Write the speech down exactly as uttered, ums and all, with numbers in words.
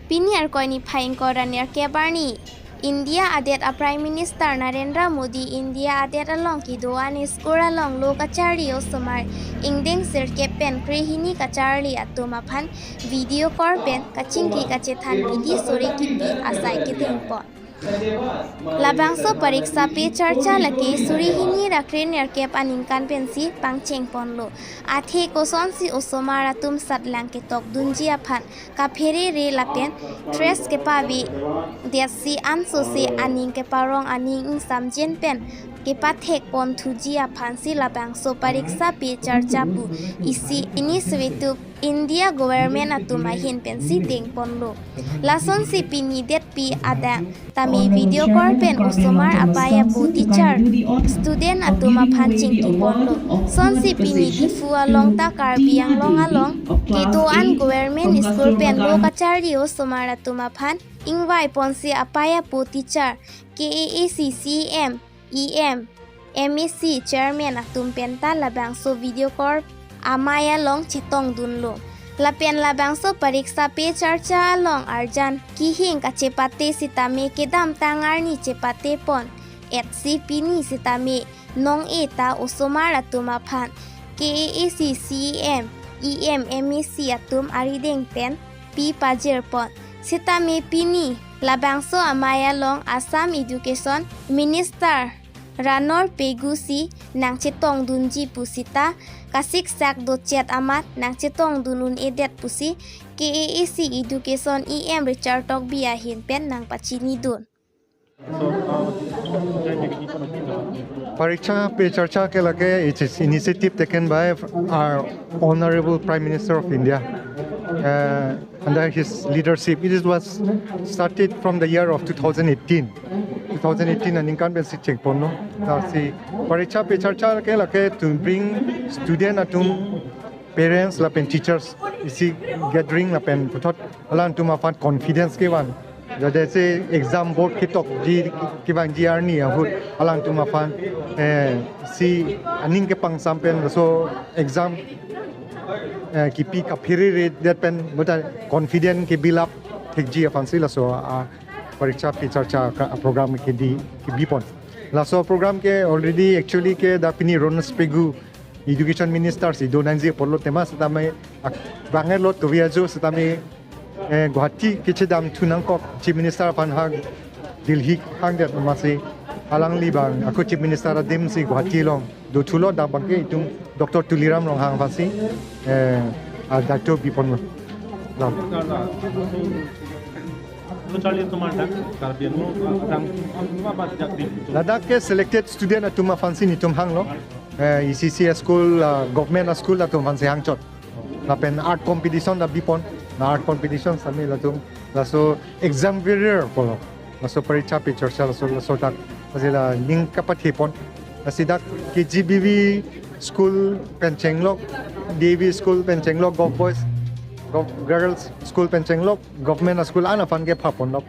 Pini Arkoi niphai ingkoi ra nerkep arni, India adet a Prime Minister Narendra Modi India adet along kedo-an school along lo kacharli osomar ingdeng sirkep pen krehini kacharli atum aphan video call pen kachingki kachethan pidi suri kipi asai kedengpon. Labangso Pariksha Pe Charcha lake suri hini ra kre nerkep aningkan pensi pangchengponlo. Athe kosonsi osomar atum satlang ketokdunji aphan kapherere lapen stress kepavedetsi ansose aning keparong aning ingsamjen pen kepathekponthuji aphansi labangso Pariksha Pe Charcha pu isi initiative India government atum ahin pensi dengponlo. Lasonsi pini detpi adang tame video call pen osomar apei apo teacher, student atum aphan chingkiponlo. Sonsi pini Diphu along ta Karbi Anglong along kedo-an government school pen lo kacharli osomar atum aphan ingvaiponsi apei apo teacher, K A A C C E M, E M, M A C chairman atum penta labangso video call amei along chetongdunlo. Lapen labangso Pariksha Pe Charcha along arjan kehing kachepate sitame kedamtang arni chepatepon etsi pini sitame nong-e ta osomar atum aphan K A A C C E M, E M, M A C atum arideng pen pi pajirpon. Sitame pini labangso amei along Assam Education Minister Ranol Pegu si nangchetongdunji pusita kasiksak dochet amat nangchetongdun un-edet pusi K A A C Education E M Richard Tokbi ahin pen nangpachinidun. Pariksha Pe Charcha ke lake, it is initiative taken by our Honorable Prime Minister of India. Uh, under his leadership, it is, was started from the year of two thousand eighteen. Two thousand eighteen aningkan pensi chengponlo. Lasi Pariksha Pe Charcha ke lake to bring student atum, parents lapen teachers isi gathering lapen puthot alangtum aphan confidence kevan. Jadese exam board ketokji kevangji arni ahut alangtum aphan, eh, si aning kepangsam pen laso exam, eh, kipi kaphereredet pen bonta confident ke-build up thekji aphansi laso a Pariksha Pe Charcha ka program ke di kebipon. Laso program ke already actually ke dak pini Ranol Pegu Education Minister si donangji apotlo tema sitame ak-, bangketlo tovi ajo sitame, eh, Guwahati kechedamthu nangkok Chief Minister aphan ha Delhi hangdet amatsi alangli bang ako Chief Minister adim si Guwahati along dothulo, dak abangke itum Doctor Tuliram Ronghang aphansi, eh, a daito biponlo. Lam. Charli, tomar dak Karbi Anglong, dak, dak, dak. Ladak ke selected student atum aphansi netum hanglo. Eh, E C C school, ah, government school atum aphansi hangchot. Lapen art competition ta bipon. Na art competition sami latum. Laso exam warrior pulo. Laso Pariksha Pe Charcha laso, laso dak. Lasi la ning kapathepon. Lasi dak K G B V school pen chenglok, D A V school pen chenglok, Govt Boys, Govt Girls school pen chenglok, government school an aphan ke phaponlok.